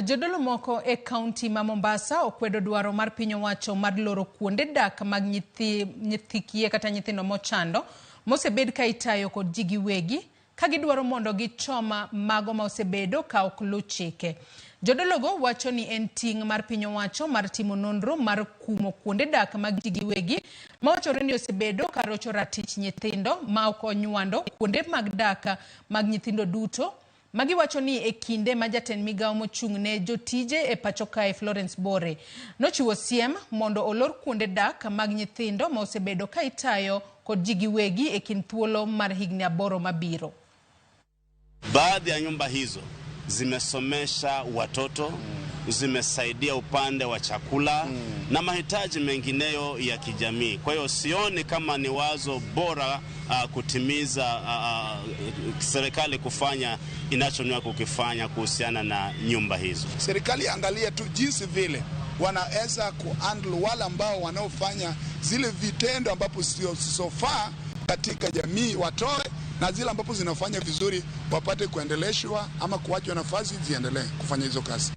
Jodolo moko e kaunti ma Mombasa okwedo dwaro mar piny owacho mar loro kuonde dak mag nyithi, nyithi kiye kata nyithindo mochando mosebed ka itayo kod ji giwegi ka gidwaro mondo gichom mago ma osebedo ka ok luw chike. Jodologo wacho ni en ting' mar piny owacho mar timo nonro mar kumo kuonde dak mag ji giwegi mawachore ni osebedo ka rocho ratich nyithindo ma ok onywando kuonde mag dak mag nyithindo duto. Magi wacho ni e kinde ma jatend migawo mochung' ne jotije e pacho kae Florence Bore nochiwo siem mondo olor kuonde dak mag nyithindo ma osebedo ka itayo kod ji giwegi e kind thuolo mar higni 8 mabiro. Baadhi ya nyumba hizo zimesomesha watoto, zimesaidia upande wa chakula na mahitaji mengineyo ya kijamii. Kwa hiyo sioni kama ni wazo bora kutimiza serikali kufanya inachonuia kukifanya kuhusiana na nyumba hizo. Serikali angalia tu jinsi vile wanaweza kuhandle wale ambao wanaofanya zile vitendo ambapo zisizofaa katika jamii watoe, na zile ambapo zinafanya vizuri wapate kuendeleshwa ama kuachwa nafasi ziendelee kufanya hizo kazi.